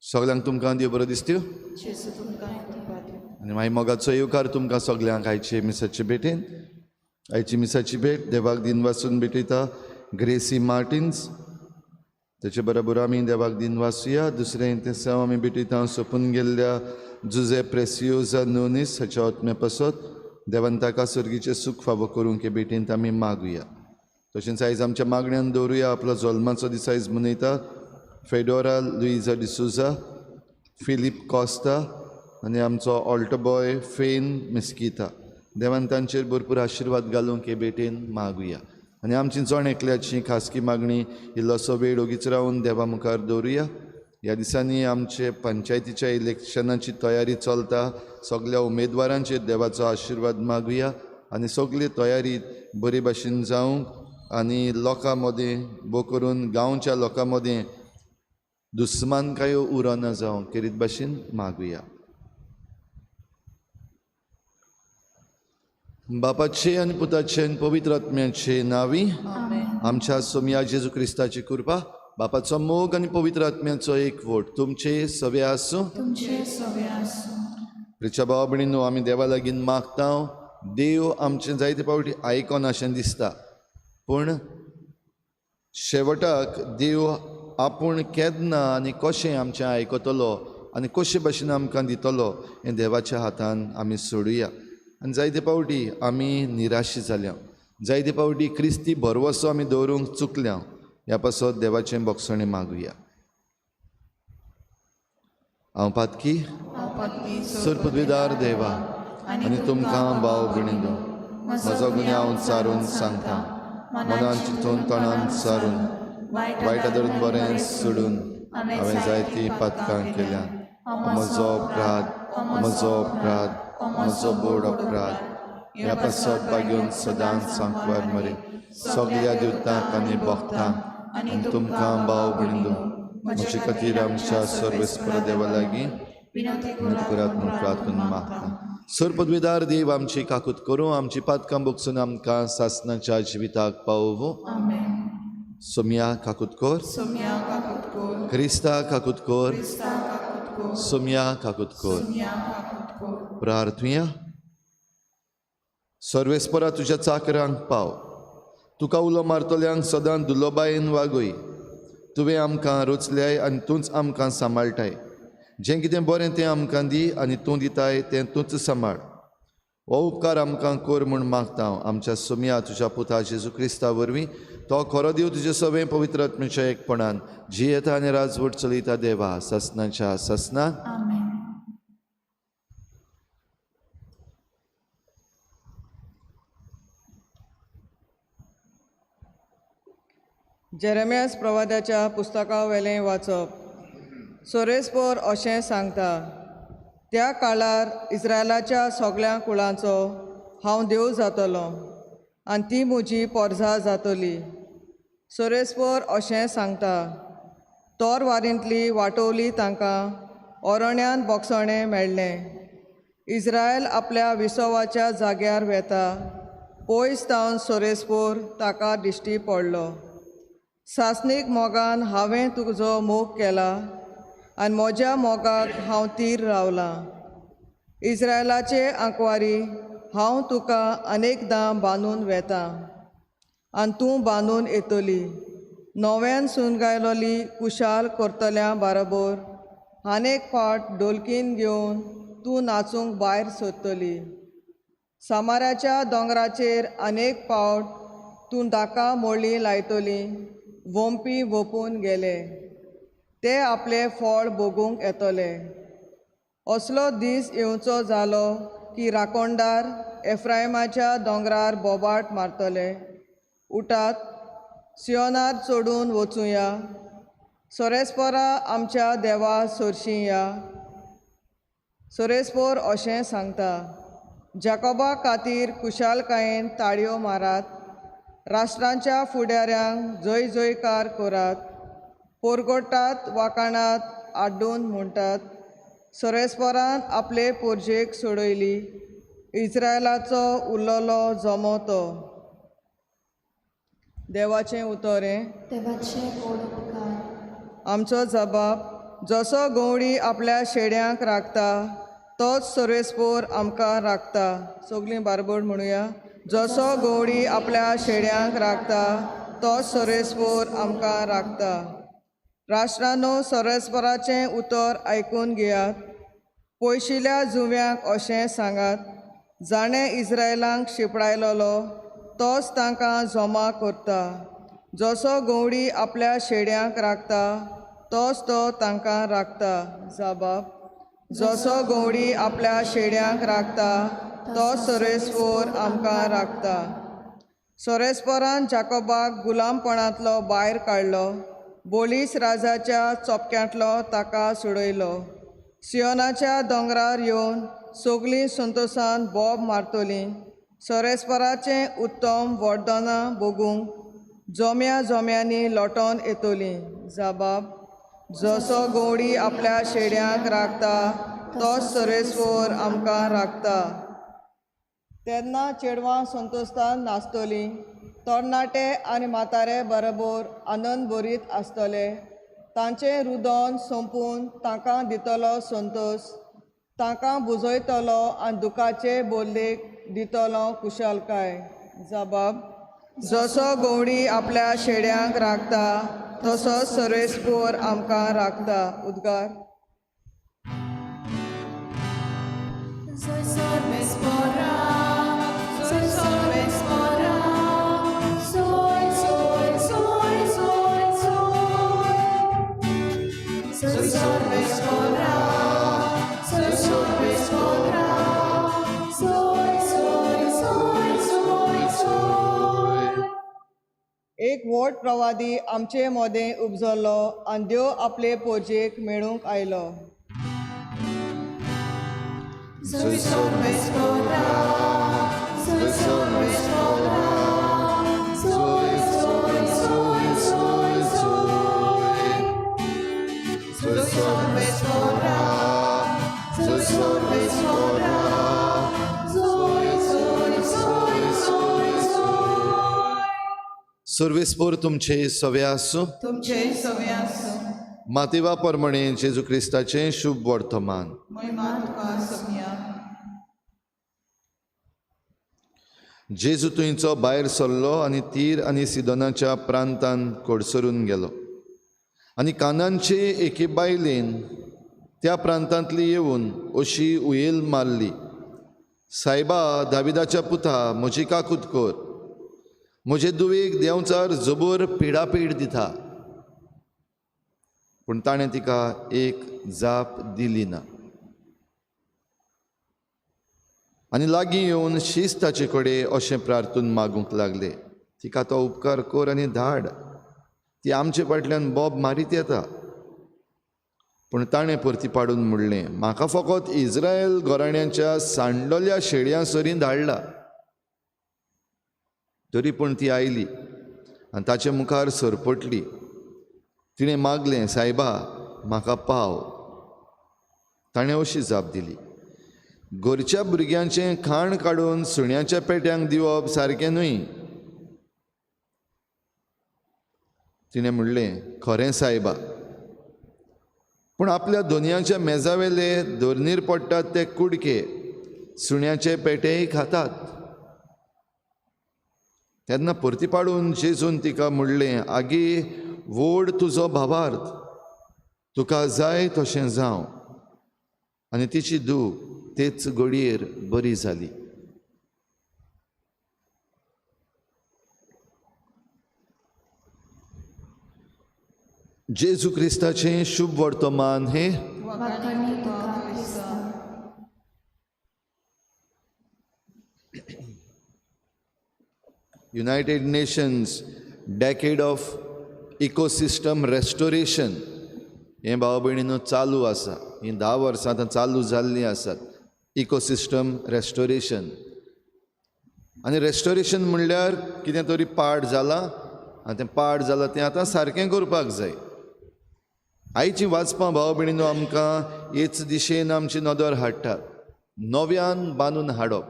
सगल्यांक तुमकां देव बरो दिसत्यो आनी मागीर मोगाचो येवकार तुमकां सगल्यांक आयचे मिसाचे भेटेन. आयची मिसाची भेट देवाक दिनवासून भेटयता ग्रेसी मार्टिन्स. तेचे बरोबर आमी देवाक दिनवासुया. दुसरें तेसांव आमी भेटयता सोंपून गेल्ल्या जुजे प्रेसियोजा नोनीस हाच्या आत्म्या पासत देवान ताका सर्गीचें सूख फावो करूंक हे भेटेंत आमी मागुया. तशेंच आयज आमच्या मागण्यान दवरुया आपलो जल्माचो दीस आयज मनयता Fedora Luiza D'Souza, Philip Costa आनी आमचो ऑल्टो बॉय फेन मिस्किता. देवान तांचेर भरपूर आशिर्वाद घालूंक हे भेटेन मागुया. आनी आमची जण एकल्याची खासगी मागणी इल्लोसो वेळ ओगीच रावन देवा मुखार दवरुया. ह्या दिसांनी आमचे पंचायतीच्या इलेक्शनाची तयारी चलता. सगल्या उमेदवारांचेर देवाचो आशिर्वाद मागुया आनी सगली तयारी बरी भाशेन जावंक आनी लोकां मदीं भोव करून गांवच्या लोकां मदीं दुस्मानकायो उरना जावंक केरीत भाशेन मागुया. बापाचे आनी पुताचे आनी पवित्र आत्म्याचे नांवी आमच्या सोमया जेजू क्रिस्ताची कृपा, बापाचो मोग आनी पवित्र आत्म्याचो एकवट तुमचे सवे आसूं. प्रिच्या भाव भयणींनो, आमी देवा लागीं मागता. देव आमचें जायते फावटी आयकना अशें दिसता, पूण शेवटाक देव आपूण केन्ना आनी कशें आमचें आयकतलो आनी कशे भाशेन आमकां दितलो हें देवाच्या हातान आमी सोडुया. आनी जायते फावटी आमी निराशी जाल्या, जायते फावटी क्रिस्ती भरवसो आमी दवरूंक चुकल्या. ह्या पासत देवाचें बक्षणें मागुया. हांव पातकी सरपदवीदार देवा आनी तुमकां भाव भयणींनो म्हजो गुन्यांव सारून सांगता. मनान चिंतून तणान सारून वायट धरून बरें सोडून हांवें जायतीं पातकां केल्या. म्हजो अपराध, म्हजो अपराध, म्हजो बोड अपराध. ह्या पासत बागेवन सदांच सांकवार मरे सगल्या देवतांक आनी भक्तांक आनी तुमकां भाव भयणींनो म्हजे खातीर आमच्या सर्वेस्पर देवा लागीं विनंती करात म्हूण प्रार्थना मागता. सरपदवीदार देव आमची काकूत करूं, आमची पातकां बोगसून आमकां सासनाच्या जिविताक पावोवं. सोमया काकूत कर, क्रिस्ता काकूत कर, सोमया काकूत कर. प्रार्थुया. सर्वेस्परा तुज्या चाकरांक पाव, तुका उलो मारतल्यांक सदां दुलोबायेन वागय. तुवें आमकां रोचल्याय आनी तूंच आमकां सांबाळटाय. जें कितें बरें तें आमकां दी आनी तूं दिताय तें तूंच सांबाळ. हो उपकार आमकां कर म्हूण मागता हांव आमच्या सोमया तुज्या पुता जेजू क्रिस्ता वरवीं. तो खरो देव तुजे सवें पवित्र आत्म्याच्या एकपणान जियेता आनी राजवट चलयता देवा सासनाच्या सासना. जेरेमियास प्रवादाच्या पुस्तकावेलें वाचप. सोरेस्पोर अशें सांगता, त्या काळार इस्रायलाच्या सगळ्या कुळांचो हांव देव जातलो आनी ती म्हजी पोरजा जातली. सोरेस्पोर अशें सांगता, तोरवारींतली वाटोवली तांकां ओरण्यान बोगसणें मेळ्ळें. इस्रायल आपल्या विसवाच्या जाग्यार वेता, पयस तावन सोरेस्पोर ताका दिश्टी पडलो. सासणीक मोगान हांवें तुजो मोग केला आनी म्हज्या मोगाक हांव तीर रावलां. इस्रायलाचे आंकवारी हांव तुका अनेकदां बांदून वेता आनी तूं बांदून येतली. नव्यान सुनगायलोली कुशाल करतल्या बाराबोर आनेक फावट डोलकीन घेवन तूं नाचूंक भायर सोदतली. सामाराच्या दोंगराचेर अनेक फावट तूं दाका मोळी लायतली. वोंपी वोपून गेले ते आपले फळ भोगूंक येतले. असलो दीस येवचो जालो की राखणदार एफ्रायमाच्या दोंगरार बोबाट मारतले, उठात सियोनार चडून वचुया, सोरेस्पोरा आमच्या देवा सोरशी या. सोरेस्पोर अशें सांगता, जाकोबा खातीर खुशालकायेन ताळयो मारात, राष्ट्रांच्या फुडाऱ्यांक जय जयकार करात, पोरगोटात वाकाणात आड्डून म्हणटात, सोरेस्पोरान आपले पोरजेक सोडयली, इस्रायलाचो उरलेलो जमो तो. देवाचें उतर हें. देवाचें व्हड उपकार. आमचो जबाब जसो गवळी आपल्या शेड्यांक राखता तोच सर्वेस्पोर आमकां राखता. सगळीं बारबोर म्हणुया. जसो गवळी आपल्या शेड्यांक राखता तोच सर्वेस्पोर आमकां राखता. राष्ट्रांनो, सर्वेस्पराचें उतर आयकून घेयात. पयशिल्या जुंव्यांक अशें सांगात, जाणें इस्रायलांक शिंपडायलोलो तोच तांकां जमा करता. जसो गवळी आपल्या शेड्यांक राखता तोच तो तांकां राखता. जाबाब. जसो गवळी आपल्या शेड्यांक राखता तोच सर्वेस्पोर आमकां राखता. सर्वेस्परान जाकोबाक गुलामपणांतलो भायर काडलो, बोलीस राजाच्या चोपक्यांतलो ताका सोडयलो. सियोनाच्या दोंगरार येवन सगळीं संतोसान बोब मारतलीं. सर्वेस्पराचें उत्तम वरदानां भोगूंक जोम्या जोम्यांनी लोटोन येतलीं. जाबाब. जसो गवळी आपल्या शेड्यांक राखता तोच सर्वेस्पोर आमकां राखता. तेन्ना चेडवां संतोस्तान नाचतलीं, तरणाटे आनी म्हातारे बरोबर आनंद भरीत आसतले. तांचें रुदन सोंपून तांकां दितलो संतोस, तांकां बुजयतलो आनी दुखाचे बोल्लेक दितलो कुशलकाय. जबाब. जसो गवळी आपल्या शेड्यांक राखता तसोच सर्वेस्पोर आमकां राखता. उद्गार. एक व्हड प्रवादी आमचे मदें उपजलो आनी देव आपले पोरजेक मेळूंक आयलो. सर्वेस्पोर तुमचे सवे आसूं. तुमचे सवे आसूं. मातेवा परमणे जेजू क्रिस्ताचें शुभ वर्तमान. महिमा तुका सोम्या. जेजू थंयचो भायर सरलो आनी तीर आनी सिदोनाच्या प्रांतान कडसरून गेलो. आनी कानांचे एके बायलेन त्या प्रांतांतली येवन अशी उयेल मारली, सायबा, दाविदाच्या पुता, म्हजी काकूत कर, म्हजे दुवेक देंवचार जबर पिडापीड दिता. पूण ताणें तिका एक जाप दिली ना. आनी लागीं येवन शीस ताचे कडेन अशें प्रार्थून मागूंक लागले, तिका तो उपकार कर आनी धाड, ती आमचे फाटल्यान बोब मारीत येता. पूण ताणें परती पाडून म्हणलें, म्हाका फकत इस्रायल घराण्यांच्या सांडलेल्या शेळयां सरीं धाडला. तरी पूण ती आयली आनी ताचे मुखार सरपटली. तिणें मागलें, सायबा, म्हाका पाव. ताणें अशी जाप दिली, घरच्या भुरग्यांचें खाण काडून सुण्याच्या पेट्यांक दिवप सारकें न्हय. तिणें म्हणलें, खरें सायबा, पूण आपल्या दोनयांच्या मेजावेले धरणीर पडटात ते कुडके सुण्याचे पेटेय खातात. तेन्ना परती पाडून जेजून तिका म्हणलें, आगे व्हड तुजो भावार्थ, तुका जाय तशें जावं. आनी तिची धूव तेच घडयेर बरी जाली. जेजू क्रिस्ताचें शुभ वर्तमान हें. United Nations decade of ecosystem restoration हें भाव भयणीनो चालू आसा. हीं 10 वर्सां आतां चालू जाल्लीं आसात इकोसिस्टम रेस्टोरेशन. आनी रेस्टोरेशन म्हणल्यार कितें तरी पाड जालां आनी तें पाड जालां तें आतां सारकें करपाक जाय. आयची वाचपां भाव भयणीनो आमकां हेच दिशेन आमची नदर हाडटात, नव्यान बांदून हाडप.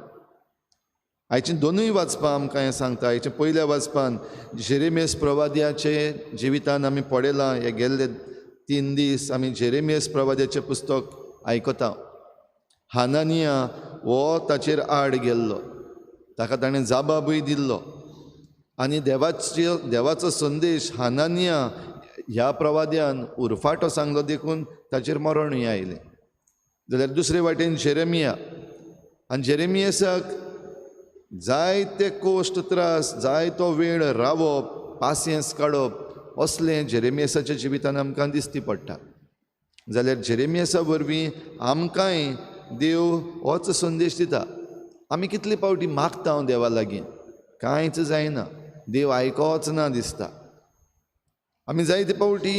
आयची दोनूय वाचपां आमकां हें सांगता. आयच्या पयल्या वाचपान जेरेमेस प्रवाद्याचे जिवितान आमी पळयलां हे गेल्ले 3 दीस आमी जेरेमियस प्रवाद्याचें पुस्तक आयकता। हानानिया हो ताचेर आड गेल्लो, ताका ताणें जाबाबूय दिल्लो आनी देवाचो संदेश हानानिया ह्या प्रवाद्यान उरफाटो सांगलो देखून ताचेर मरणूय आयलें। जाल्यार दुसरे वाटेन जेरेमिया, आनी जेरेमियासाक जायते कोश्ट त्रास, जायतो वेळ रावप, पासियेंस काडप असलें जेरेमियासाच्या जिवितान आमकां दिसती पडटा। जाल्यार जेरेमियासा वरवीं आमकांय देव होच संदेश दिता। आमी कितले पावटी मागता हांव देवा लागीं, कांयच जायना, देव आयकोच ना दिसता। आमी जायते पावटी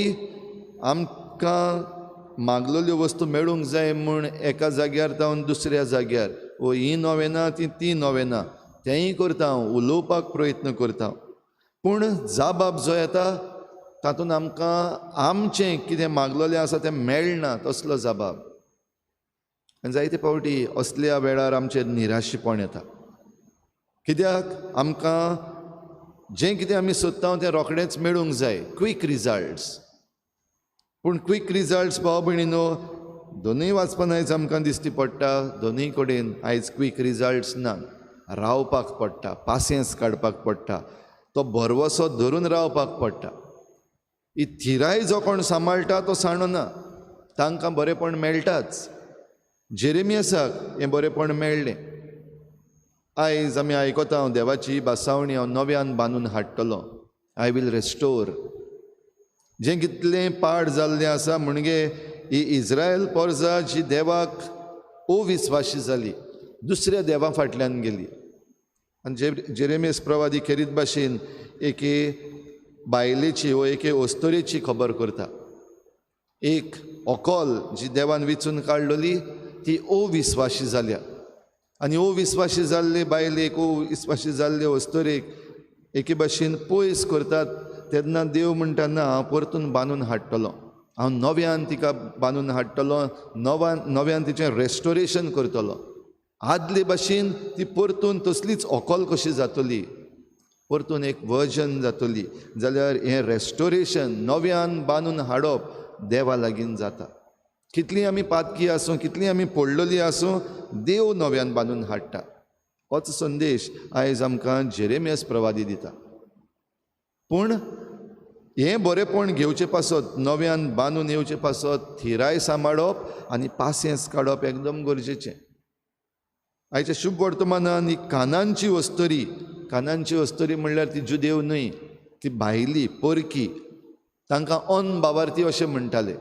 आमकां मागलेल्यो वस्तू मेळूंक जाय म्हूण एका जाग्यार जावन दुसऱ्या जाग्यार, ओ ही नोवेना ती नोवेना, तेंय करता हांव, उलोवपाक प्रयत्न करता, पूण जाबाब जो येता तातूंत आमकां आमचें कितें मागलेलें आसा तें मेळना तसलो जाबाब। आनी जायते पावटी असल्या वेळार आमचेर निराशीपण येता, कित्याक आमकां जें कितें आमी सोदता तें रोखडेंच मेळूंक जाय, क्वीक रिजल्ट्स। पूण क्वीक रिजल्ट्स भाव भयणीनो दोनूय वाचपान आयज आमकां दिसती पडटा, दोनूय कडेन आयज क्वीक रिजल्ट्स ना, रावपाक पडटा, पासियेंस काडपाक पडटा, तो भरवसो धरून रावपाक पडटा। ही थिराय जो कोण सांबाळटा तो सांडना, तांकां बरेंपण मेळटाच। जेरेमियासाक हें बरेंपण मेळ्ळें। आयज आमी आयकता हांव देवाची भासावणी हांव नव्यान बांदून हाडटलो, I will restore. जें कितलें पाड जाल्लें आसा म्हणजे ही इस्रायल पोरजा जी देवाक अविस्वाशी जाली, दुसऱ्या देवा फाटल्यान गेली। आनी जेरेमियास प्रवादी खेरीत भाशेन एके बायलेची वो एके अस्तुरेची खबर करता। एक अकल जी देवान विचून काडलेली ती अविस्वाशी जाल्या आनी अविस्वाशी जाल्ले बायलेक, अविस्वाशी जाल्ले अस्तुरेक एके भाशेन पयस करतात। तेन्ना देव म्हणटा ना, हांव परतून बांदून हाडटलो, हांव नव्यान तिका बांदून हाडटलो, नव्यान तिचें रेस्टोरेशन करतलो, आदले भाशेन ती परतून तसलीच अकल कशी जातली, परतून एक वर्जन जातली। जाल्यार हें रेस्टोरेशन नव्यान बांदून हाडप देवा लागीं जाता। कितली आमी पातकी आसूं, कितली आमी पडलेली आसूं, देव नव्यान बांदून हाडटा। होच संदेश आयज आमकां जेरेमियास प्रवादी दिता। पूण हें बरेंपण घेवचे पासत, नव्यान बांदून येवचे पासत थिराय सांबाळप आनी पासियेंस काडप एकदम गरजेचें। आयच्या शुभ वर्तमानान ही कानांची अस्तुरी, कानांची अस्तुरी म्हणल्यार ती जुदेव न्हय, ती भायली परकी, तांकां अनबावार्थी अशें म्हणटाले।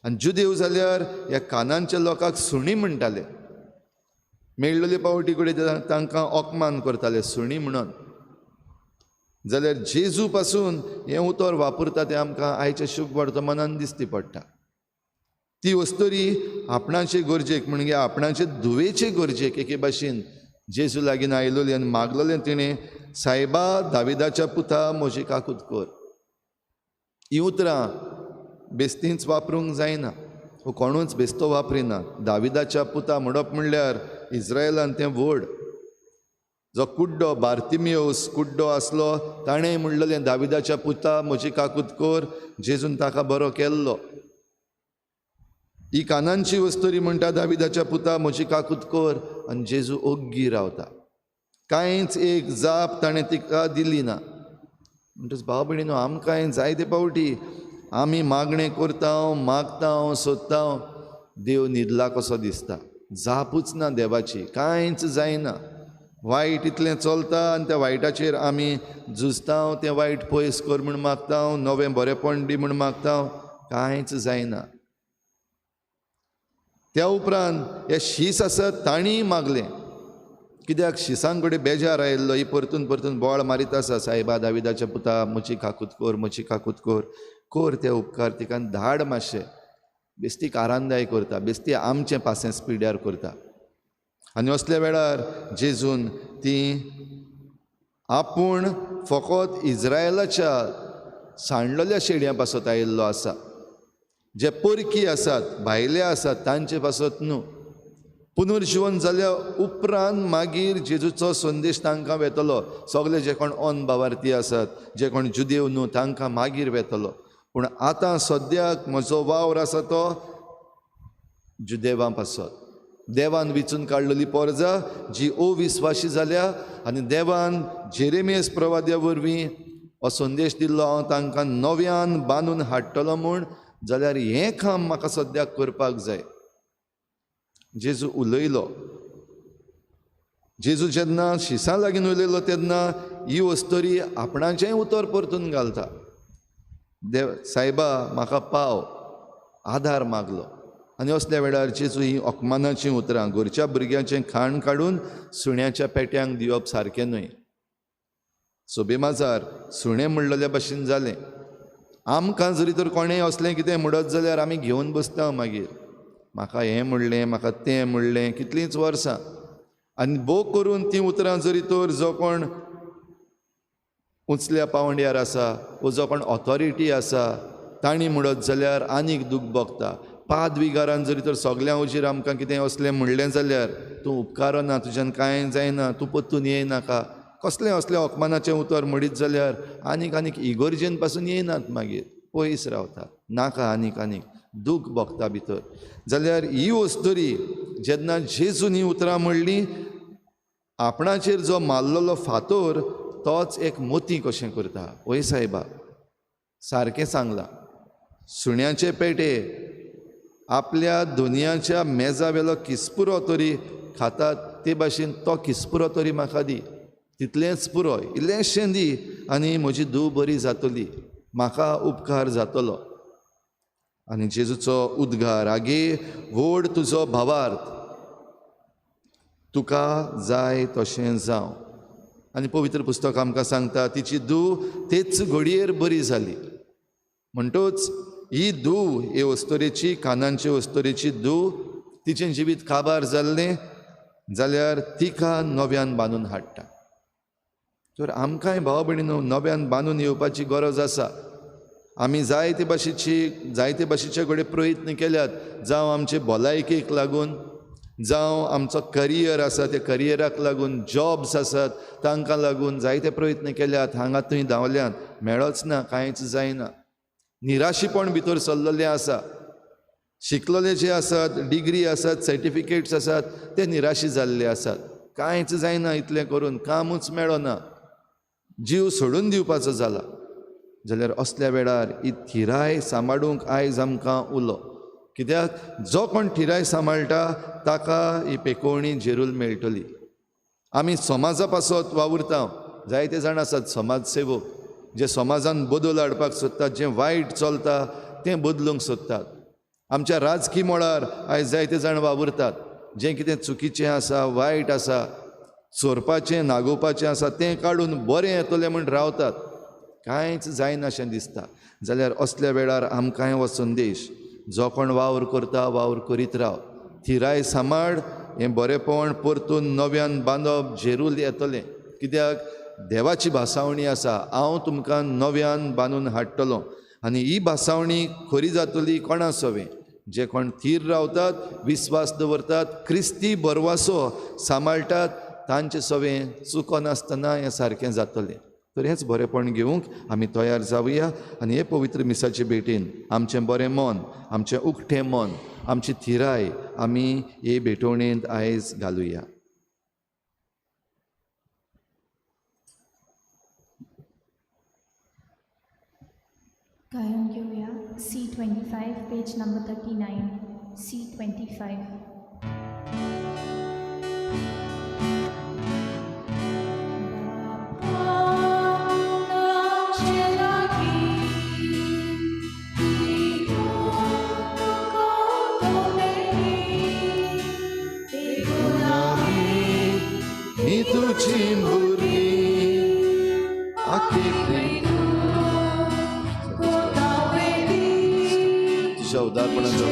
आनी जुदेव जाल्यार ह्या कानांच्या लोकांक सुणी म्हणटाले, मेळ्ळेले पावटी कडेन तांकां अपमान करताले सुणी म्हणून। जाल्यार जेजू पासून हें उतर वापरता तें आमकां आयच्या शुभ वर्तमानान दिसती पडटा। ती अस्तुरी आपणाचे गरजेक म्हणजे आपणाचे धुवेचे गरजेक एके भाशेन जेजू लागीं आयलोली आनी मागलोलें तिणें, सायबा दाविदाच्या पुता म्हजी काकूत कर। ही उतरां बेस्तींच वापरूंक जायना, कोणूच बेस्तो वापरिना। दाविदाच्या पुता म्हणप म्हणल्यार इस्रायलान तें व्हड, जो कुड्डो बार्तिमियोस कुड्डो आसलो ताणें म्हणलेलें दाविदाच्या पुता म्हजी काकूत कर, जेजून ताका बरो केल्लो। ही कानांची अस्तुरी म्हणटा दाविदाच्या पुता म्हजी काकूत कर, आनी जेजू ओग्गी रावता, कांयच एक जाप ताणें तिका दिली ना। म्हणटच भाव भयणीनो आमकांय जायते पावटी आमी मागणें करता, मागता, सोदता, देव न्हिदला कसो दिसता, जापूच ना देवाची, कांयच जायना। वायट इतलें चलता आनी त्या वायटाचेर आमी झुजता, तें वायट पयस कर म्हूण मागता, नवें बरेंपण दी म्हूण मागता, कांयच जायना। त्या उपरांत हे शीस आसत तांणीय मागलें, कित्याक शिसां कडेन बेजार आयिल्लो, ही परतून परतून बोवाळ मारीत आसा, सायबा दाविदाच्या पुता म्हजी काकूत कर, म्हजी काकूत कर, कर ते उपकार तिका धाड मातशें, बेस्ती कारांदाय करता, बेस्ती आमचें पासेंस पिड्यार करता। आनी असल्या वेळार जेजून ती आपूण फकत इस्रायलाच्या सांडलेल्या शेडयां पासत आयिल्लो आसा, जे परकी आसात, भायले आसात तांचे पासत न्हू। पुनर्जिवन जाल्या उपरांत मागीर जेजूचो संदेश तांकां वेतलो, सगळे जे कोण अनबावार्थी आसात, जे कोण जुदेव न्हू तांकां मागीर वेतलो। पूण आतां सद्याक म्हजो वावर आसा तो जुदेवां पासत. देवान विचून काडलेली पोरजा जी अविस्वाशी जाल्या आनी देवान जेरेमियस प्रवाद्या वरवीं हो संदेश दिल्लो, हांव तांकां नव्यान बांदून हाडटलो म्हूण, जाल्यार हें काम म्हाका सद्याक करपाक जाय. जेजू उलयलो. जेजू जेन्ना शिसां लागीं उलयलो तेन्ना ही वस्तोरी आपणाचेंय उतर परतून घालता. देव सायबा म्हाका पाव, आधार मागलो. आनी असल्या वेळार जेजू ही अकमानाचीं उतरां, घरच्या भुरग्यांचें खाण काडून सुण्याच्या पेट्यांक दिवप सारकें न्हय. सोबेमाजार सुणें म्हणलेल्या भशेन जालें. आमकां जरी तर कोणें असलें कितें म्हणत जाल्यार आमी घेवन बसता मागीर, म्हाका हें म्हणलें, म्हाका तें म्हणलें, कितलींच वर्सां. आनी भोग करून तीं उतरां जरी तर जो कोण उंचल्या पावंड्यार आसा वो जो कोण ऑथॉरिटी आसा तांणी म्हणत जाल्यार आनीक दूख भोगता. पादविगारान जरी तर सगल्यां वजीर आमकां कितें असलें म्हणलें जाल्यार तूं उपकारना, तुज्यान कांय जायना, तूं परतून येयनाका, कसलें असलें अपमानाचें उतर म्हणीत जाल्यार आनीक आनीक इगोर्जेन पासून येयनात, मागीर पयस रावता, नाका आनीक आनीक दूख भोगता भितर. जाल्यार ही वस्तुरी जेन्ना जेजून ही उतरां म्हणलीं, आपणाचेर जो मारलेलो फातोर तोच एक मोती कशें करता. वय सायबा सारकें सांगलां, सुण्याचे पेटे आपल्या दुनियाच्या मेजा वेलो किस्पुरो तरी खातात ते भाशेन तो किस्पुरो तरी म्हाका दी, तितलेंच पुरो, इल्लेंशें दी आनी म्हजी धूव बरी जातली, म्हाका उपकार जातलो. आनी जेजूचो उद्गार, आगे व्हड तुजो भावार्थ, तुका जाय तशें जावं. आनी पवित्र पुस्तक आमकां सांगता तिची धूव तेच घडयेर बरी जाली. म्हणटूच ही धूव, हे अस्तोरेची, कानांचे अस्तोरेची धूव, तिचें जिवीत काबार जाल्लें जाल्यार तिका नव्यान बांदून हाडटा. तर आमकांय भाव भयणीनो नव्यान बांदून येवपाची गरज आसा. आमी जायते भाशेचे कडेन प्रयत्न केल्यात, जावं आमचे भलायकेक लागून, जावं आमचो करियर आसा त्या करियराक लागून, जॉब्स आसात तांकां लागून जायते प्रयत्न केल्यात, हांगा थंय धांवल्यात, मेळच ना, कांयच जायना, निराशीपण भितर सरलेलें आसा. शिकलेले जे आसात, डिग्री आसात, सर्टिफिकेट्स आसात, ते निराशी जाल्ले आसात, कांयच जायना, इतलें करून कामूच मेळना, जीव सोडून दिवपाचो जाला. जाल्यार असल्या वेळार ही थिराय सांबाळूंक आयज आमकां उलो. कित्याक जो कोण थिराय सांबाळटा ताका ही पेकोवणी जेरूल मेळटली. आमी समाजा पासत वावुरता, जायते जाण आसात समाजसेवक जे समाजान बदल हाडपाक सोदतात, जें वायट चलता तें बदलूंक सोदतात. आमच्या राजकी मळार आयज जायते जाण वावुरतात, जें कितें चुकीचें आसा, वायट आसा, चोरपाचें नागोवपाचें आसा तें काडून बरें येतलें म्हूण रावतात, कांयच जायना अशें दिसता. जाल्यार असल्या वेळार आमकांय हो संदेश, जो कोण वावर करता वावर करीत राव, थिराय सांबाळ, हें बरेपण परतून नव्यान बांदप जेरूल येतलें. कित्याक देवाची भासावणी आसा, हांव तुमकां नव्यान बांदून हाडटलो. आनी ही भासावणी खरी जातली कोणा सवें, जे कोण थीर रावतात, विस्वास दवरतात, क्रिस्ती बरवासो सांबाळटात, तांचे सवें चुकनासतना हें सारकें जातलें. तर हेंच बरेपण घेवंक आमी तयार जावया आनी हे पवित्र मिसाचे भेटेन आमचें बरें मन, आमचें उक्तें मन, आमची थिराय आमी हे भेटवणेंत आयज घालुया. गायन घेवया C25 page number 39, C25. तुझ्या उदारपणाचा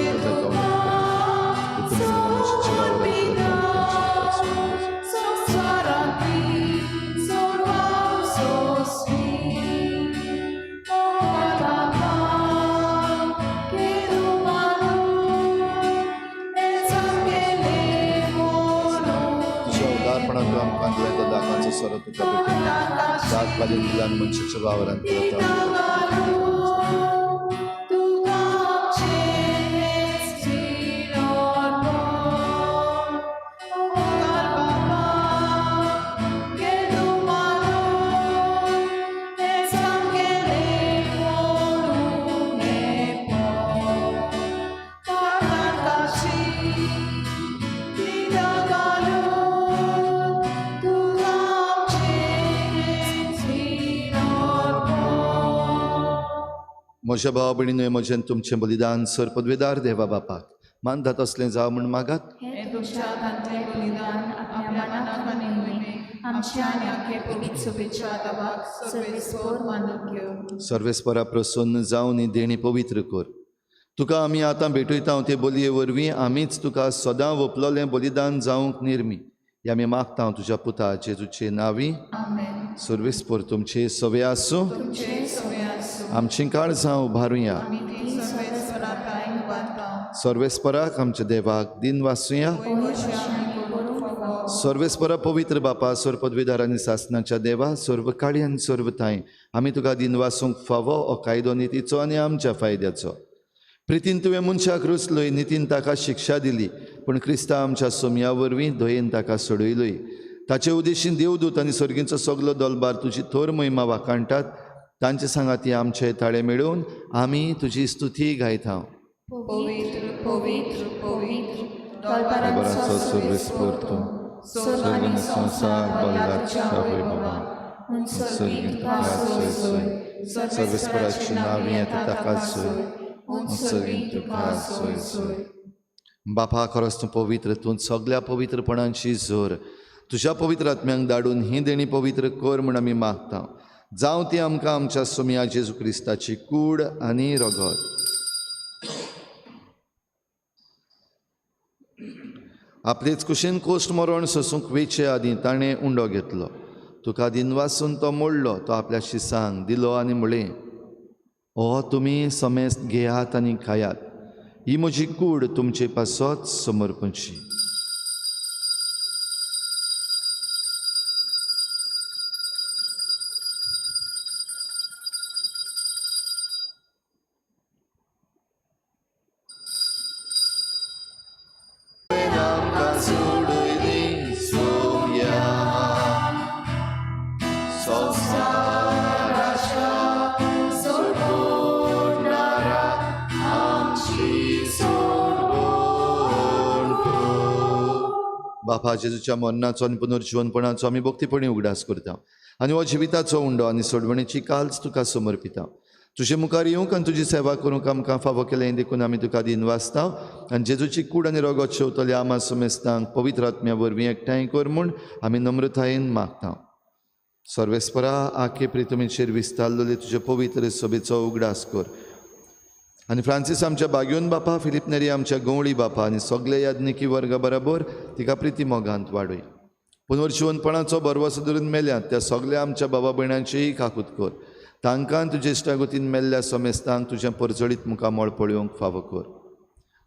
तुझ्या उदारपणातून आमकां दिल्या दाखाचो सरो तुका भेटयता. दाग पाली दिल्यान मनशाच्या वावरांत. म्हज्या भावा भयणीन म्हजें तुमचें बलिदान सर पदवेदार देवा बापाक मानता तसलें जावं म्हूण मागात. हें तुमच्या हातांतलें बलिदान आपल्या मनाक आनी मोहिमेक आमच्या आनी आख्खे पवित्र सभेच्या देवाक सर्वेस्पोर मानून घेवं. सर्वेस्परा प्रसन्न जावन ही देणी पवित्र कर. तुका आमी आतां भेटयता ते बोलये वरवीं आमीच तुका सदां वपलोलें बलिदान जावंक निर्मी. हे आमी मागता तुज्या पुता जेजूचे नांवी. आमेन. सर्वेस्पोर तुमचे सवे आसूं. तुमचे सवे आसूं. आमचीं काळजां उबारुया. आमी ती सर्वेस्परा ठांय उबारता. सर्वेस्पराक आमच्या देवाक दिन वासुया. वयवशी आमी करूंक फावो. सर्वेस्परा पवित्र बापा, सर्व पदवीदार आनी सासनाच्या देवा, सर्व काळी आनी सर्व थांय आमी तुका दिन वासूंक फावो हो कायदो नितीचो आनी आमच्या फायद्याचो. प्रितीन तुवें मनशाक रुचलोय, नितीन ताका शिक्षा दिली, पूण क्रिस्ता आमच्या सोमया वरवीं दयेन ताका सोडयलोय. ताचे उद्देशीन देवदूत आनी सर्गींचो सगलो दलबार तुजी थोर महिमा वाखाणटात. तांचे सांगाती आमचे ताळे मेळोवन आमी तुजी स्तुती गायता. पवित्र पवित्र पवित्र दलबारांचो सर्वेस्पोर तूं, स्वर्ग आनी संवसार भरला तुज्या वैभवान. म्हूण सर्गीं तुका सोय सोय, सर्वेस्पराची नांवी येता ताका सोय, म्हूण सर्गीं तुका सोय सोय. बापा, खरोच तूं पवित्र, तूं सगल्या पवित्रपणाची जोर. तुज्या पवित्र आत्म्यांक धाडून ही देणी पवित्र कर म्हूण आमी मागता. जावं ती आमकां आमच्या सोमया जेजू क्रिस्ताची कूड आनी रगत. आपलेच कुशीन कोश्ट मरण सोसूंक वेचे आदीं ताणें उंडो घेतलो. तुका दिनवासून तो मोडलो, तो आपल्या शिसांक दिलो आनी म्हळें, हो तुमी समेस्त घेयात आनी खायात, ही म्हजी कूड तुमचे पासत समर्पणची. बापा, जेजूच्या मरणाचो आनी पुनर्जिवनपणाचो आमी भक्तीपणी उगडास करता आनी हो जिविताचो उंडो आनी सोडवणेची काल्च तुका समर्पिता. तुजे मुखार येवंक आनी तुजी सेवा करूंक आमकां फावो केलें देखून आमी तुका दिनवासता आनी जेजूची कूड आनी रगत शेवतले आमा समेस्तांक पवित्र आत्म्या वरवीं एकठांय कर म्हूण आमी नम्रतायेन मागता. सर्वेस्परा, आखे प्रितमीचेर विस्तारलेले तुजे पवित्र सभेचो उगडास कर आनी फ्रांसीस आमच्या बाग्योन बापा, फिलीप नेरी आमच्या गवळी बापा आनी सगळे याज्ञिकी वर्गा बराबर तिका प्रिती मोगांत वाडय. पुनर्जिवनपणाचो भरवसो धरून मेल्यात त्या सगल्या आमच्या बाबा भयणांचीय काकूत कर. तांकां तुजे इश्टागतीन मेल्ल्या समेस्तांक तुजें परजळीत मुखामळ पळोवंक फावो कर.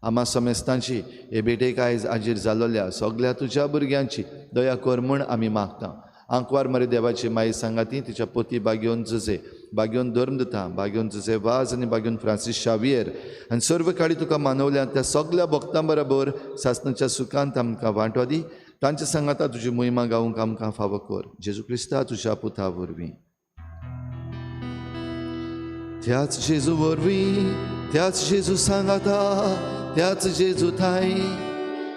आमा समेस्तांची हे भेटेक आयज आजीर जालोल्या सगल्या तुज्या भुरग्यांची दया कर म्हूण आमी मागता. आंकवार मरे देवाची माई सांगाती तिच्या पोती बाग्योन जुजे, बाग्योन धर्मदूता, बाग्योन जुजे वाज आनी बाग्योन फ्रांसीस शावियर आनी सर्व काळी तुका मानवल्या त्या सगल्या भक्तां बराबर सासनाच्या सुखांत आमकां वांटो दी. तांच्या सांगाता तुजी मोहिमा गावंक आमकां फावो कर. जेजू क्रिस्ता तुज्या पुता वरवीं. त्याच जेजू वरवीं, त्याच जेजू सांगाता, त्याच जेजू थांय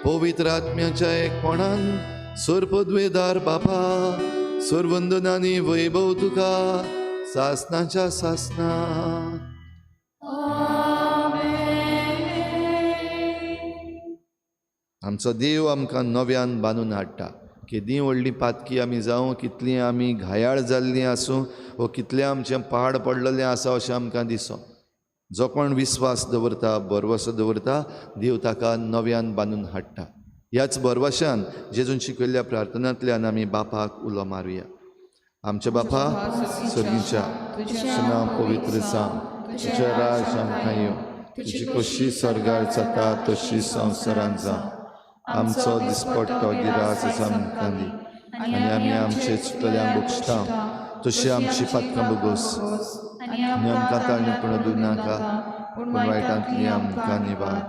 पवित्र आत्म्याच्या एकपणान सर्पद्वेदार बापा, सर्वंदनानी वैभव तुका सासनाच्या सासना. आमचो देव आमकां नव्यान बांदून हाडटा. केदीं व्हडलीं पातकी आमी जावं, कितलीं आमी घायाळ जाल्लीं आसूं वो कितलें आमचें पाड पडलेलें आसा अशें आमकां दिसो, जो कोण विस्वास दवरता, भरवसो दवरता, देव ताका नव्यान बांदून हाडटा. ह्याच भरवशान जेजून शिकयल्ल्या प्रार्थनांतल्यान आमी बापाक उलो मारुया. आमच्या बापा सर्गीच्या, तुजें नांव पवित्र जावं, तुजें राज आमकां येवं, तुजी कशी स्वर्गार जाता तशी संवसारांत जावं. आमचो दिसपट्टो गिरास आमकां दी आनी आमी आमचे चुकतल्यांक बक्षता तशी आमची पातकां बोगोस आनी आमकां ताळणेपणां दिवं नाका, पूण वायटांतली आमकां निवार.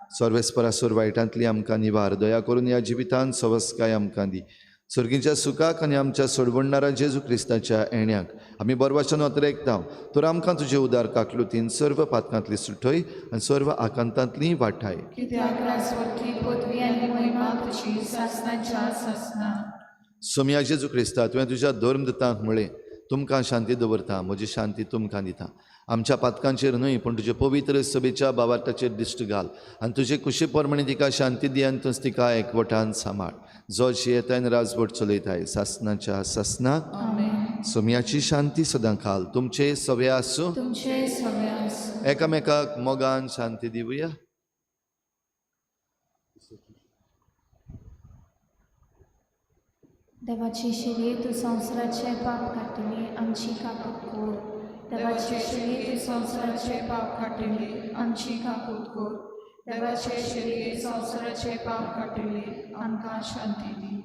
सर्वेस्परासोर वायटांतली आमकां निवार. दया करून ह्या जिवितांत सवस्काय आमकां दी. सर्गीच्या सुखाक आनी आमच्या सोडवणणारा जेजू क्रिस्ताच्या येण्याक आमी बरवाच्यान अतरेकता. तर आमकां तुजे उदार काकलुतीन सर्व पातकांतली सुटय आनी सर्व आकांतांतली वाठाय. सोमया जेजू क्रिस्ता, तुवें तुज्या धर्मदूतांक म्हळें, तुमकां शांती दवरता, म्हजी शांती तुमकां दिता. आमच्या पातकांचेर न्हय पूण तुजे पवित्र सभेच्या बावार्थाचेर दिश्ट घाल आनी तुजे कुशी प्रमाणे तिका शांती दी आनी तूंच तिका एकवटान सांबाळ, जो जियेताय आनी राजवट चलयताय सासनाच्या सासनाक. सोम्याची शांती सदां खाल तुमचे सवे आसूं. तुमचे सवे आसूं. एकामेकाक मोगान शांती दिवया. देवाची शिरी तूं संवसाराचें पाप काडटली, आमची काकूत कोर. देवाची शिरी तूं संवसाराचें पाप काडटली, आमची काकूत कोर. देवाचे शिरी संवसाराचें पाप काडटली, आमकां शांती दी.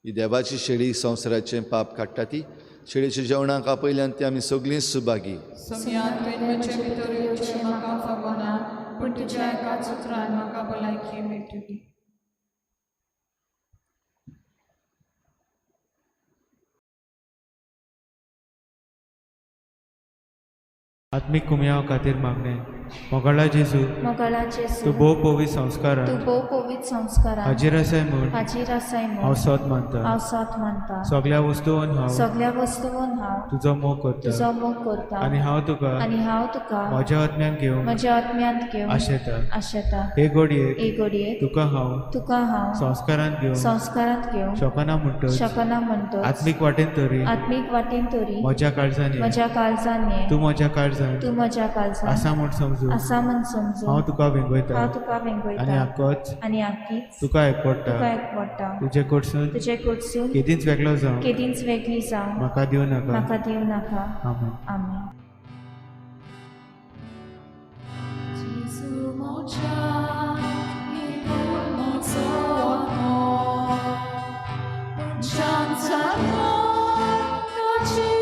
ही देवाची शेळी संवसाराचें पाप काडटा ती शेळीच्या जेवणाक आपयल्यान ती आमी सगळीं सुभागी. सोम्या, तुवें म्हजे भितर येवचें म्हाका फावना, पूण तुज्या एकाच उतरान म्हाका भलायकी मेळटली. आत्मीक कुमयाव खातीर मागणें. मोगाळा जेजू, मोगाळा जेजू, तूं भोव पवित्र संस्कारान तूं भोव पवित्र संस्कारान हाजीर आसाय म्हूण हाजीर आसाय म्हूण हांव सोद मानता. हांव सोद मानता. सगळ्या वस्तून हांव सगळ्या वस्तून हांव तुजो मोग करता तुजो मोग करता आनी हांव तुका आनी हांव तुका म्हज्या आत्म्यान घेवंक म्हज्या आत्म्यांत घेवंक आशेता. आशेता. हे घडयेक हे घडयेक तुका हांव तुका हांव संस्कारान घेवंक संस्कारांत घेवंक शकना म्हणटच शकना म्हणटच आत्मीक वाटेन तरी आत्मीक वाटेन तरी म्हज्या काळजान ये. म्हज्या काळजान ये. तूं म्हज्या काळजान तूं म्हज्या काळजान आसा म्हूण समजून आसा म्हूण समजून हांव तुका वेंगयता हांव तुका आनी वेंगयता आकोच आनी आकीच तुका एकवडटा. तुका एकवडटा. तुजे कडसून तुजे कडसून केदींच वेगळो जावं केदींच वेगळी जावं म्हाका दिवं नाका. म्हाका दिवं नाका. आमेन. आमेन. जेजू म्हज्या निपूण म्हजो आत्मो, मनशान जालो ताची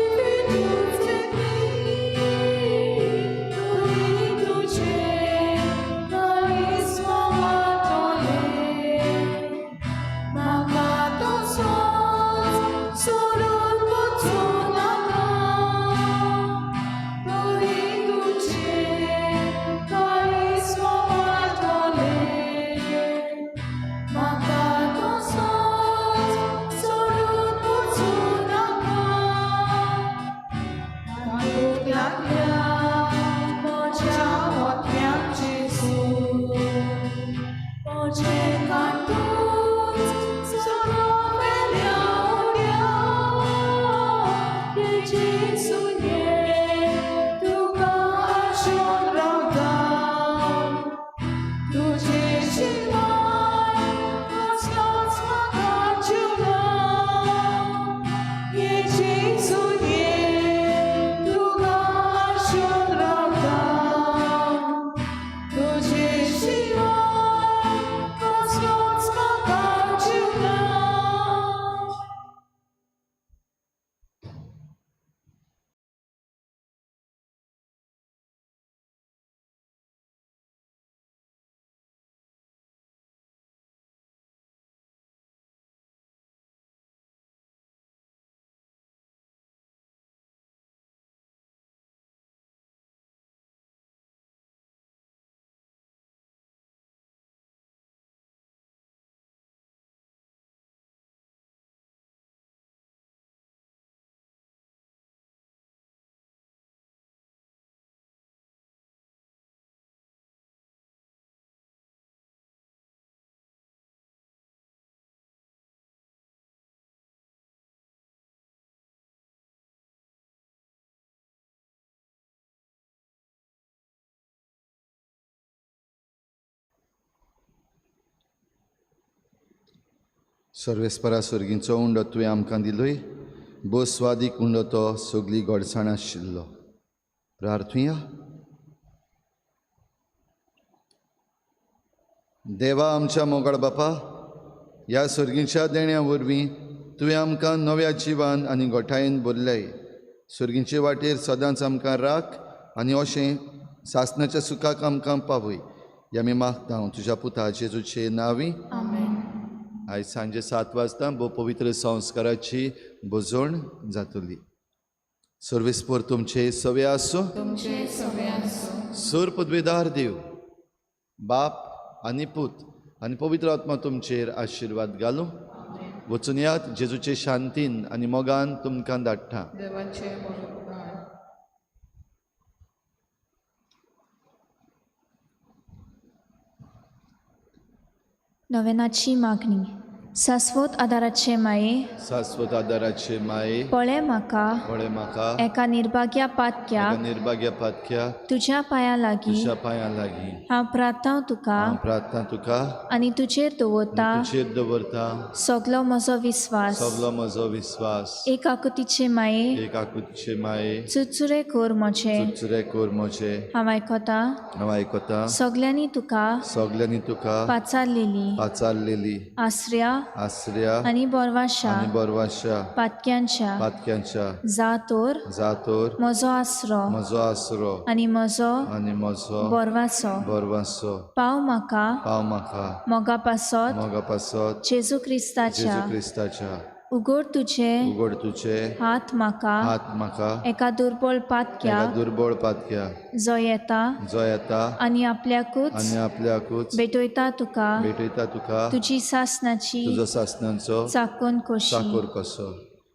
सर्वेस्परा सर्गींचो उंडो तुवें आमकां दिलोय, भोव स्वादीक उंडो तो सगळी गोडसाण आशिल्लो. प्रार्थुया. देवा आमच्या मोगाळ बापा, ह्या सर्गींच्या देण्या वरवीं तुवें आमकां नव्या जिवान आनी गोठायेन भरल्याय. सर्गींचे वाटेर सदांच आमकां राख आनी अशें सासणाच्या सुखाक आमकां पावय. ह्या आमी मागता तुज्या पुता जेजूचे नांवी. आयज सांजे 7 वाजता भोव पवित्र संस्काराची भोजवण जातली. सर्वेस्पर तुमचे सवे आसूं. सूर पदवेदार देव बाप आनी पूत आनी पवित्र आत्मा तुमचेर आशिर्वाद घालूं. वचून यात जेजूचे शांतीन आनी मोगान तुमकां धाडटा. देवाचे उपकार. नवेनाची मागणी. शाश्वत आदाराचे माये, शाश्वत आदाराचे माये, पळय म्हाका पळय म्हाका एका निर्भाग्या पातक्याक, एका निर्भाग्या पातक्या, तुज्या पांयां लागीं, तुज्या पांयां लागीं हांव प्रार्थना तुका, हांव प्रार्थना तुका आनी तुजेर दवरता, तुजेर दवरता सगलो म्हजो विस्वास, सगलो म्हजो विस्वास. एक आकुतीचे माये, एक आकुतीचे माये, चुरचुरे कर म्हजे, चुरचुरे कर म्हजे, हांव आयकता, हांव आयकता, सगल्यांनी तुका, सगल्यांनी तुका पाचारलेली, पाचारलेली, आसऱ्या आसऱ्या आनी बोरवाशा, आनी बोरवाशा, पातक्यांच्या, पातक्यांच्या, जा तर जा तर म्हजो आसरो, म्हजो आसरो आनी म्हजो, आनी म्हजो बोरवासो, बोरवासो, पाव म्हाका, पाव म्हाका, मोगा पासत, मोगा पासत, जेजू क्रिस्ताच्या, जेजू क्रिस्ताच्या, उगड तुजे, उगड तुजे हात म्हाका, हात म्हाका, एका दुर्बळ पातक्या, एका दुर्बळ पातक्या, जो येता, जो येता, आनी आपल्याकूच, आनी आपल्याकूच, भेटयता तुका, भेटयता तुका, तुजी सासनाची, तुजो सासनाचो, चाकून कोशी, चाकूर कसो.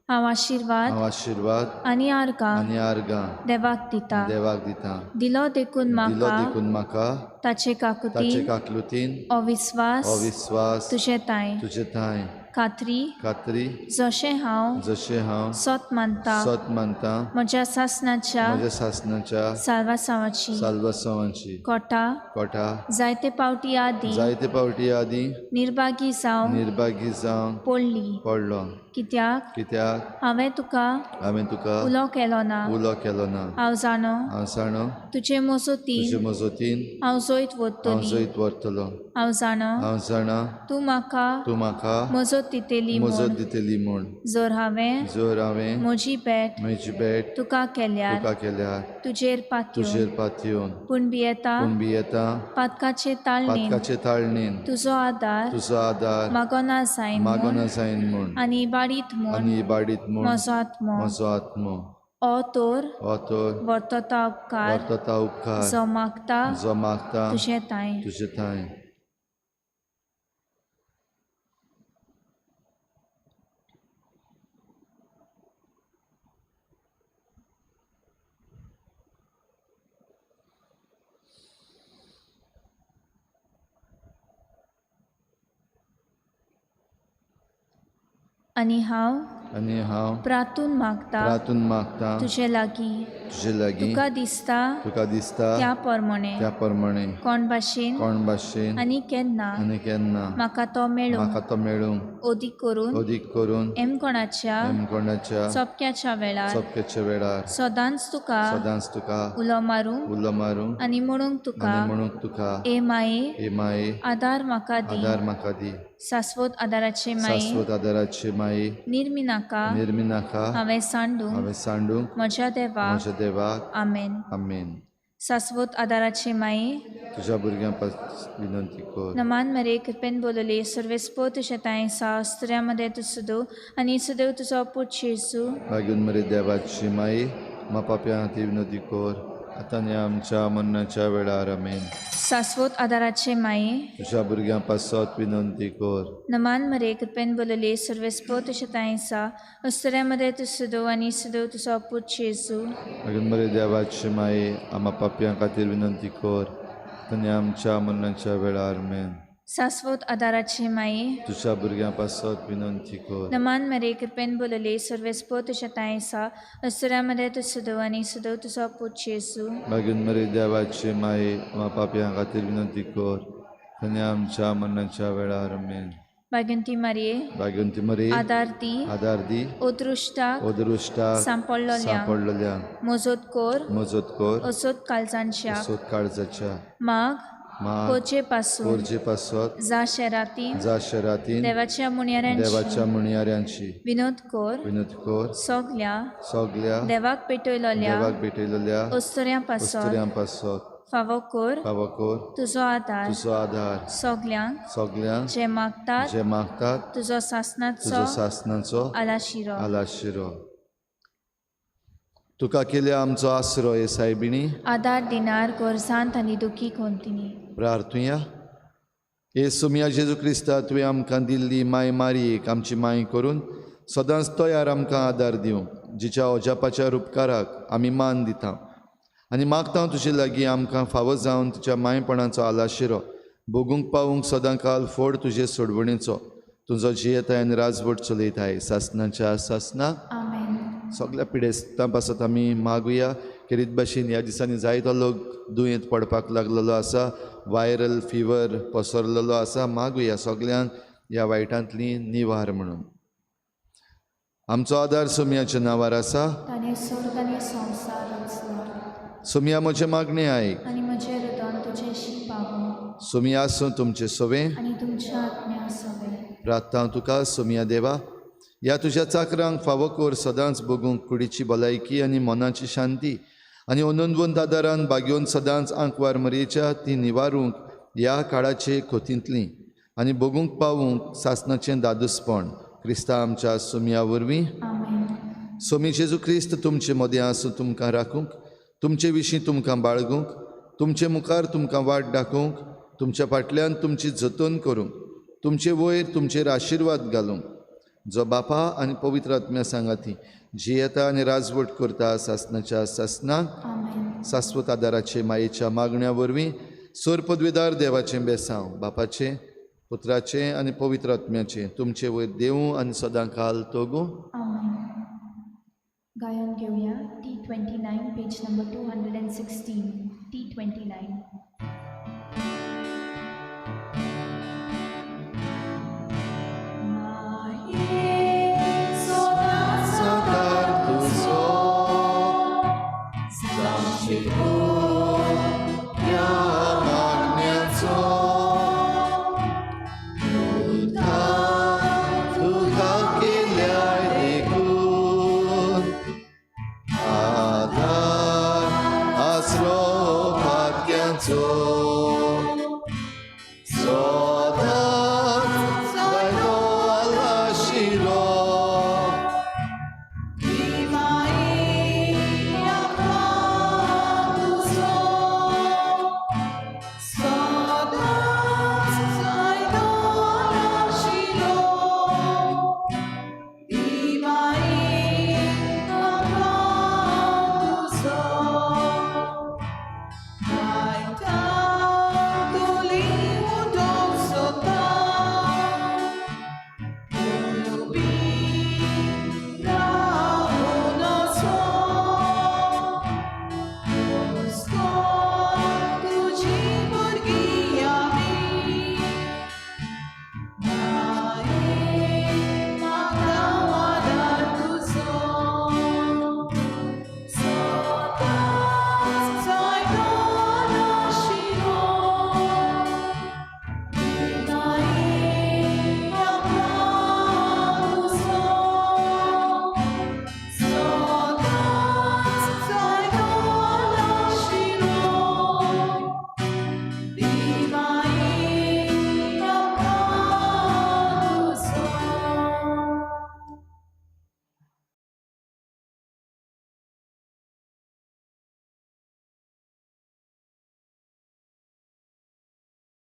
हांव आशिर्वाद, हांव आशिर्वाद आनी आर्गां, आनी आर्गां, देवाक दिता, देवाक दिता, दिलो देखून दिलो म्हाका, देखून म्हाका, ताचे ताचे काकुतीन, काकलुतीन, अविस्वास, अविस्वास, तुजे तांय, तुजे तांय, खात्री, खात्री, जशें हांव, जशें हांव, सत मानता, सत मानता, म्हज्या सासनाच्या, म्हज्या सासनाच्या, साल्वासांवाची, साल्वासांवाची, कोटा, कोटा, जायते पावटी आदी, जायते पावटी आदी, निर्भागी जावन, निर्भागी जावन, पडली, पडलो, कित्याक, कित्याक, हांवें तुका, हांवें तुका, उलो केलो ना, उलो केलो ना, हांव जाणो, हांव जाणो, तुजे मजतीन, तुजे मजतीन, हांव जैत हांव व्हरतली, जैत व्हरतलो, हांव जाणो, हांव जाणा, तूं म्हाका, तूं म्हाका, मजत दितली मजत म्हूण, दितली म्हूण, जर हांवें, जर हांवें, म्हजी भेट, म्हजी भेट, तुका केल्यार, तुका केल्यार, तुजेर पातयेवन, तुजेर पातयेवन, पूण भियेता, पूण भियेता, पातकाचे ताळणेन, पातकाचे ताळणेन, तुजो आदार, तुजो आदार, मागना जायन मागना जायन म्हूण, आनी इबाडीत म्हूण, आनी इबाडीत म्हूण, म्हजो आत्मो, म्हजो आत्मो, ओ तर, ओ तर, वर्तता उपकार, वर्तता उपकार, जो मागता, जो मागता, तुजे तांय, तुजे तांय. आनी हांव, आनी हांव, प्रातून मागता, प्रातून मागता, तुजे लागीं, तुजे लागीं, तुका दिसता, तुका दिसता, त्या प्रमाणे, त्या प्रमाणे, कोण भाशेन, कोण भाशेन, आनी केन्ना, आनी केन्ना, म्हाका तो मेळूं, म्हाका तो मेळूं, अदीक करून, अदीक करून, हेमकोणाच्या, हेमकोणाच्या, चपक्याच्या वेळार, चपक्याच्या वेळार, सदांच तुका, सदांच तुका, उलो मारूंक, उलो मारूंक, आनी म्हणूंक तुका, आनी म्हणूंक तुका, ए माये, ए माये, आदार म्हाका दी, आदार म्हाका दी, शाश्वत आदाराचे माये, शाश्वत आदाराचे माये, निर्मिनाका, निर्मिनाका, हांवें सांडूंक, हांवें सांडूंक, म्हज्या देवाक, म्हज्या देवाक, आमेन. आमेन. शाश्वत आदाराचे माये, तुज्या भुरग्यां पास विनंती कर. नमान मरे कृपेन बोलले सर्वेस्पो तुज्या तांय सा स्त्र्यामध्ये तूं सदो आनी सदैव तुजो पूत जेजू, मागीर मरे देवाची माये, मा पापयां खातीर विनंती कर, आतां आनी आमच्या मरणाच्या वेळार. आमेन. शाश्वत आदाराचे माये, तुज्या भुरग्यां पासत विनंती कर. नमान मरे कृपेन बोलले सर्वेस्पो तुज्या तांय सा स्त्र्यामध्ये तूं सदो आनी सदैव तुजो पूत जेजू, मागीर मरे देवाची माये, आमा पापयां खातीर विनंती कर, आतां आनी आमच्या मरणाच्या वेळार. आमेन. शाश्वत आदाराचे माये, तुज्या भुरग्यां पासत विनंती कर. नमान मरे कृपेन बोलले सर्वेस्पो तुज्या तांय सा स्त्र्यामध्ये तूं सदो आनी सदैव तुजो पूत जेजू, मागीर मरे देवाची माये, आमा पापयां खातीर विनंती कर, आतां आनी आमच्या मरणाच्या वेळार. आमेन. भाग्यंती मारये, भाग्यवंती मरे, आदार दी, आदार दी, अदृश्टाक, अदृश्टाक, सांपडलोल्या, सांपडलोल्या, मजत कर, मजत कर, असोत काळजांच्या, असोत काळजाच्या, माग, माग, कोरचे पासून, कोरचे पासत, जा शेरातीन, जा शरातीन, देवाच्या मुणयाऱ्यांची, देवाच्या मुणयाऱ्यांची, विनोद कर, विनोद कर, सगल्या, सगल्या, देवाक पेटयलोल्या, देवाक भेटयलोल्या, अस्तुऱ्यां पासत, अस्तुऱ्यां पासत, फावो कर, फावो कर, तुजो आदार, तुजो आदार, सगल्यांक, सगल्यांक, जे मागतात, जे मागतात, तुजो सासनाचो, तुजो सासनाचो, आलाशिरो. आलाशिरो. तुका केल्या आमचो आसरो हे सायबिणी, आदार दिनार गोरसांत आनी दुखी कोंतिनी। प्रार्थुया। हे सोमया जेजू क्रिस्ता, तुवें आमकां दिल्ली माय मारयेक आमची माय करून सदांच तयार आमकां आदार दिवंक, जिच्या अजापाच्या रुपकाराक आमी मान दिता आनी मागता तुजे लागीं आमकां फावो जावन तुज्या मायपणाचो आलाशिरो भोगूंक पावूंक सदां काल फोड तुजे सोडवणेचो। तुजो जियेताय आनी राजवट चलयताय सासनाच्या सासना। आमेन। सगळ्या पिडेस्तां पासत आमी मागुया। खेरीत भाशेन ह्या दिसांनी जायतो लोक दुयेंत पडपाक लागलेलो आसा, वायरल फिवर पसरलेलो आसा। मागुया सगल्यांक ह्या वायटांतली निवार म्हणून। आमचो आदार सोमयाच्या नांवार आसा। ताणें स्वर्ग आनी संवसार रचलो। सोमया म्हजें मागणें आयक आनी म्हजें रुदन तुजेशी पावूं। सोमया आसूं तुमचें सवें आनी तुमच्या आत्म्या सवें। प्रार्थना तुका सोमया देवा, ह्या तुज्या चाकरांक फावो कर सदांच भोगूंक कुडीची भलायकी आनी मनाची शांती आनी अनंतवंत आदारान बागेवन सदांच आंकवार मरयेच्या ती निवारूंक ह्या काळाचे खोतींतली आनी भोगूंक पावूंक सासनाचें दादूसपण क्रिस्ता आमच्या सोमया वरवीं। आमेन। सोमी जेजू क्रिस्त तुमचे मदें आसूं, तुमकां राखूंक, तुमचे विशीं तुमकां बाळगूंक, तुमचे मुखार तुमकां वाट दाखोवंक, तुमच्या फाटल्यान तुमची जतन करूंक, तुमचे वयर तुमचेर आशिर्वाद घालूंक, जो बापा आनी पवित्र आत्म्या सांगाती जियेता आनी राजवट करता सासनाच्या सासनाक। आमेन। सास्वत आदाराचे मायेच्या मागण्या वरवीं सोर पदवेदार देवाचें बेसांव बापाचें पुत्राचें आनी पवित्र आत्म्याचें तुमचे वयर देवूं आनी सदां काल तोगूं। आमेन। गायन घेवया T29 page number 216 T29।